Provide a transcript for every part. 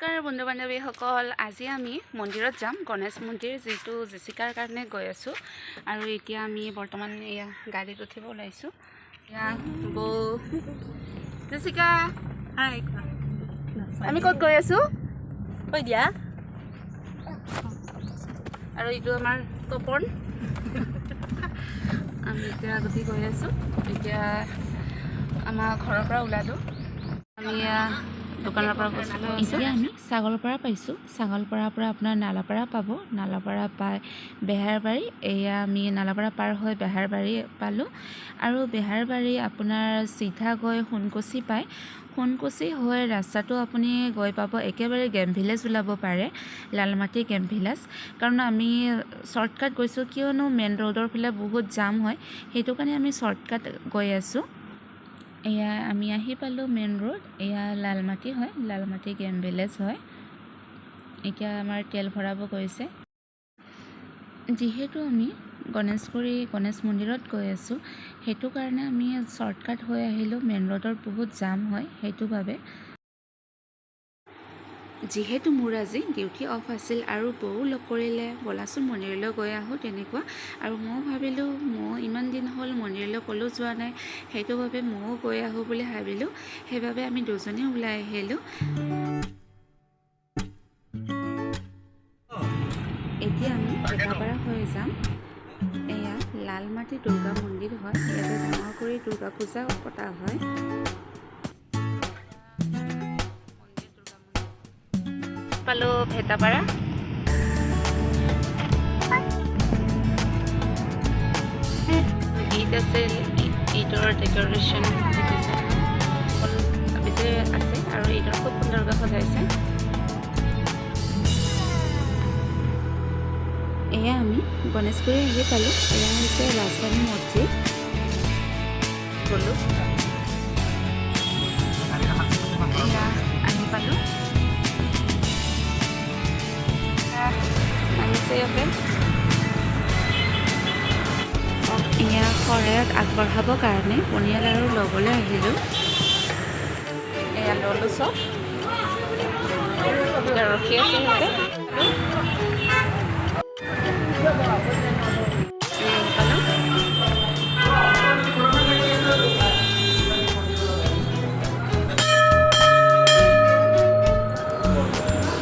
নমস্কাৰ বন্ধু বান্ধৱীসকল, আজি আমি মন্দিৰত যাম, গণেশ মন্দিৰ, যিটো জেচিকাৰ কাৰণে গৈ আছোঁ। আৰু এতিয়া আমি বৰ্তমান এয়া গাড়ীত উঠিব ওলাইছোঁ। এয়া বৌ জেচিকা, হাই, আমি ক'ত গৈ আছোঁ কৈ দিয়া। আৰু এইটো আমাৰ তপন। আমি এতিয়া আগতে গৈ আছোঁ। এতিয়া আমাৰ ঘৰৰ পৰা ওলালোঁ, আমি দোকানৰ পৰা বস্তু লৈ আহিছোঁ। এতিয়া আমি ছাগলপাৰা পাইছোঁ। ছাগলপাৰাৰ পৰা আপোনাৰ নালাপাৰা পাব। নালাপাৰা পাই বেহাৰবাৰী, এয়া আমি নালাপাৰা পাৰ হৈ বেহাৰবাৰী পালোঁ। আৰু বেহাৰবাৰী আপোনাৰ চিধা গৈ সোণকুচি পায়। সোণকুচি হৈ ৰাস্তাটো আপুনি গৈ পাব, একেবাৰে গেম ভিলেজ ওলাব পাৰে, লালমাটি গেম ভিলেজ। কাৰণ আমি শ্বৰ্টকাট গৈছোঁ, কিয়নো মেইন ৰোডৰ ফালে বহুত জাম হয়, সেইটো কাৰণে আমি শ্বৰ্টকাট গৈ আছোঁ। এয়া আমি আহি পালোঁ মেইন ৰোড, এয়া লালমাটি হয়, লালমাটি গেম ভিলেজ হয়। এতিয়া আমাৰ তেল ভৰাব গৈছে। যিহেতু আমি গণেশগুৰি গণেশ মন্দিৰত গৈ আছোঁ, সেইটো কাৰণে আমি শ্বৰ্টকাট হৈ আহিলোঁ। মেইন ৰোডত বহুত জাম হয়, সেইটো বাবে। যিহেতু মোৰ আজি ডিউটি অফ আছিল আৰু বৌও লগ কৰিলে, ব'লাচোন মন্দিৰলৈ গৈ আহোঁ তেনেকুৱা। আৰু ময়ো ভাবিলোঁ, ময়ো ইমান দিন হ'ল মন্দিৰলৈ ক'লেও যোৱা নাই, সেইটো বাবে ময়ো গৈ আহোঁ বুলি ভাবিলোঁ। সেইবাবে আমি দুজনেই ওলাই আহিলোঁ। এতিয়া আমি ভেটাপাৰা হৈ যাম। এয়া লালমাটি দুৰ্গা মন্দিৰ হয়, ইয়াতে ডাঙৰ কৰি দুৰ্গা পূজা পতা হয়। পালোঁ ভেটাপাৰা। ঈদ আছিল, ঈদৰ ডেক'ৰেশ্যন দেখিছে, আছে আৰু ঈদৰ খুব সুন্দৰকৈ সজাইছে। এয়া আমি গণেশগুৰি আহি পালোঁ। এয়া হৈছে ৰাজধানী মছজিদ। গ'লোঁ, এয়া আহি পালোঁ। নামিছে ইয়াতে। এয়া শৰাইত আগবঢ়াবৰ কাৰণে বুনিয়া লাড়ু ল'বলৈ আহিলোঁ। এয়া ল'লোঁ চব, এতিয়া ৰখি আছোঁ সিহঁতে। আহি পালোঁ।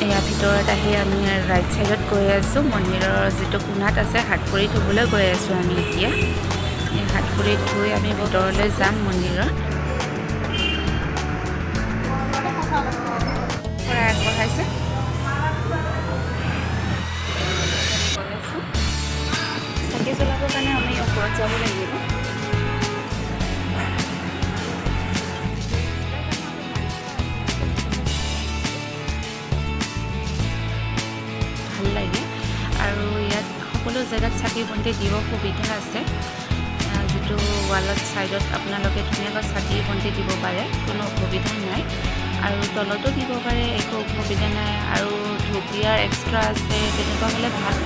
এয়া ভিতৰত আহি আমি ৰাইট ছাইডত গৈ আছোঁ। মন্দিৰৰ যিটো কোণাত আছে, হাত ভৰি ধুবলৈ গৈ আছোঁ আমি এতিয়া। এই হাত ভৰি ধুই আমি ভিতৰলৈ যাম মন্দিৰৰ। শৰাই আগবঢ়াইছে। গৈ আছোঁ। চাকি জ্বলাবৰ কাৰণে আমি ওপৰত যাব লাগিব। ভাল লাগে। আৰু ইয়াত সকলো জেগাত চাকি বন্তি দিব সুবিধা আছে। যিটো ৱালত ছাইডত আপোনালোকে ধুনীয়াকৈ চাকি বন্তি দিব পাৰে, কোনো অসুবিধা নাই। আৰু তলতো দিব পাৰে, একো অসুবিধা নাই। আৰু ধূপ দিয়াৰ এক্সট্ৰা আছে, তেনেকুৱা হ'লে ভাল।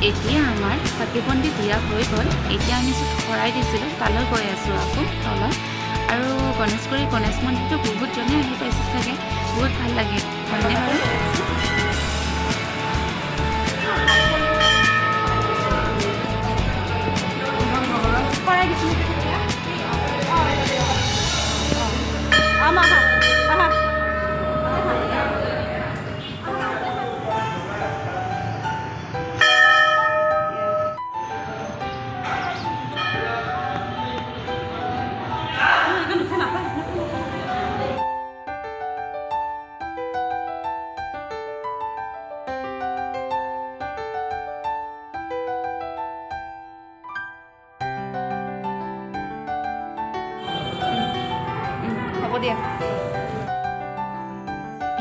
এতিয়া আমাৰ চাকি বন্তি দিয়া হৈ গ'ল। এতিয়া আমি য'ত শৰাই দিছিলোঁ তালৈ গৈ আছোঁ আকৌ তলত। আৰু গণেশগুৰি গণেশ মন্দিৰটো বহুতজনে আহি পাইছে চাগে, বহুত ভাল লাগে, হয়নে বাৰু? শৰাই দিছিলোঁ তেতিয়া। আহা আহা। দিয়া।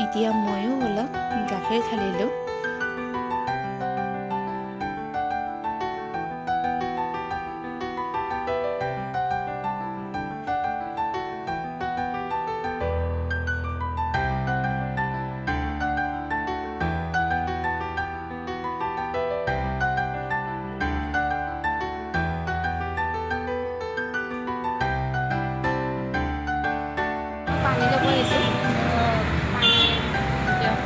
এতিয়া ময়ো অলপ গাখীৰ ঢালিলোঁ। পানী ল'ব আহিছোঁ, পানী দিয়ক।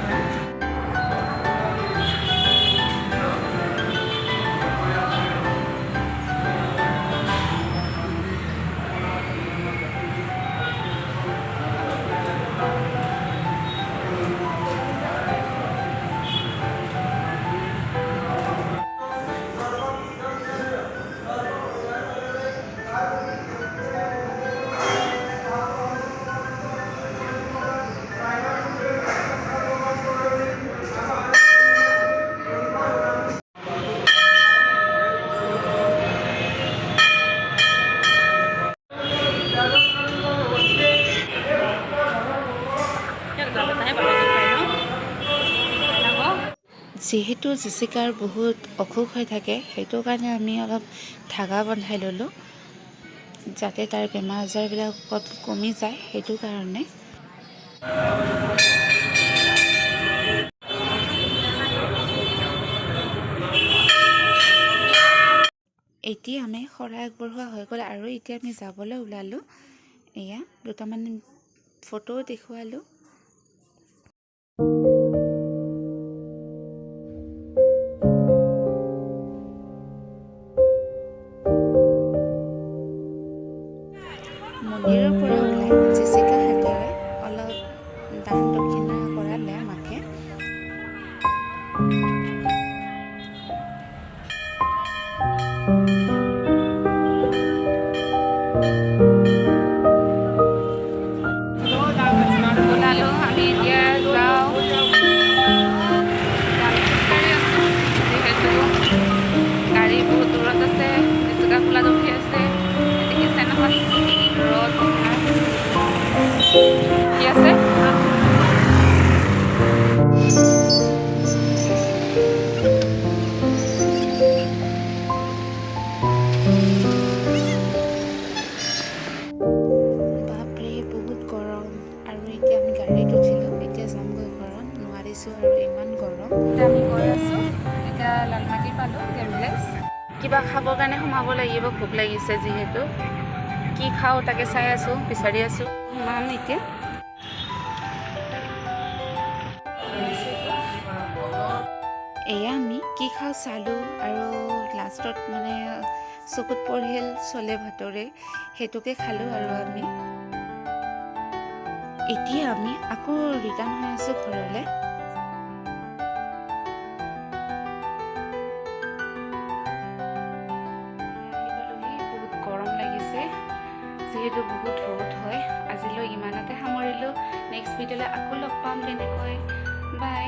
যিহেতু জেচিকাৰ বহুত অসুখ হৈ থাকে, সেইটো কাৰণে আমি অলপ ধাগা বন্ধাই ল'লোঁ, যাতে তাৰ বেমাৰ আজাৰবিলাক অলপ কমি যায়, সেইটো কাৰণে। এতিয়া আমি শৰাই আগবঢ়োৱা হৈ গ'ল আৰু এতিয়া আমি যাবলৈ ওলালোঁ। এয়া দুটামান ফটোও দেখুৱালোঁ। মন্দিৰৰ পৰা ওলাই জেচিকা হাতেৰে অলপ দান দক্ষিণা কৰালে মাকে। ওলালোঁ আমি, এতিয়া যাওঁ। খোজকাঢ়ি আছোঁ যিহেতু গাড়ী বহুত দূৰত আছে। জেচিকা খোলাত উঠি আছে, দেখিছে নহয় ৰ'দ কি আছে। বাপৰে বহুত গৰম। আৰু এতিয়া আমি গাড়ীত উঠিলোঁ, এতিয়া যামগৈ ঘৰত, নোৱাৰিছোঁ আৰু ইমান গৰম। এতিয়া আমি গৈ আছোঁ, এতিয়া লালমাটি পালোঁ, গেমলেছ। কিবা খাবৰ কাৰণে সোমাব লাগিব, ভোক লাগিছে যিহেতু। কি খাওঁ তাকে চাই আছোঁ, বিচাৰি আছোঁ। সোমাম এতিয়া। এয়া আমি কি খাওঁ চালোঁ আৰু লাষ্টত মানে চকুত পৰিল চলে ভাতৰে, সেইটোকে খালোঁ আৰু আমি। এতিয়া আমি আকৌ ৰিটাৰ্ণ হৈ আছোঁ ঘৰলৈ। আহি পালোহি, বহুত গৰম লাগিছে যিহেতু বহুত ৰ'দ হয়। আজিলৈ ইমানতে সামৰিলোঁ, নেক্সট ভিডিঅ'লৈ আকৌ লগ পাম তেনেকৈ। বাই।